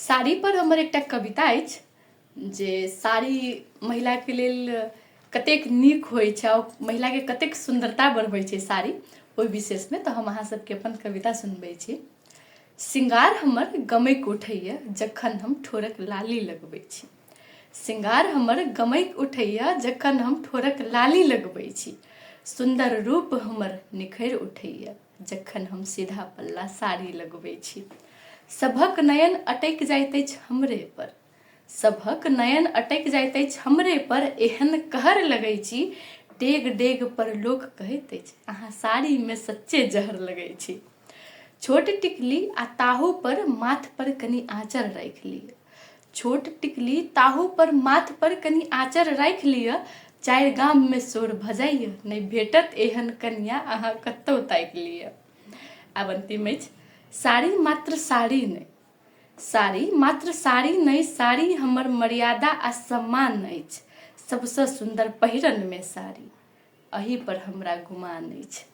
साड़ीपर हमर एकटा कविता अछि जे साड़ी महिलाके लेल कतेक नीक होइ छै आओर महिलाके कतेक सुन्दरता बढ़बै छै साड़ी, ओहि विशेषमे तऽ हम अहाँ सबके अपन कविता सुनबै छी। श्रृंगार हमर गमकि उठैए जखन हम ठोरक लाली लगबै छी। श्रृंगार हमर गमकि उठैए जखन हम ठोरक लाली लगबै छी। सुन्दर रूप हमर निखरि उठैए जखन हम सीधा पल्ला साड़ी लगबै छी। सभक नयन अटकि जाइत अछि हमरे पर। सभक नयन अटकि जाइत अछि हमरे पर, एहन कहर लगै छी। डेग डेग पर लोक कहैत अछि अहाँ साड़ीमे सच्चे जहर लगै छी। छोट टिकली आ ताहू पर माथ पर कनि आँचर राखि लिअ। छोट टिकली ताहू पर माथ पर कनि आँचर राखि लिअ। चारि गाममे शोर भऽ जाइए, नहि भेटत एहन कनियाँ अहाँ कतहु ताकि लिअ। आब अन्तिम अछि, साड़ी मात्र साड़ी नहि। साड़ी मात्र साड़ी नहि, साड़ी हमर मर्यादा आ सम्मान अछि। सबसँ सुन्दर पहिरनमे साड़ी, एहि पर हमरा गुमान अछि।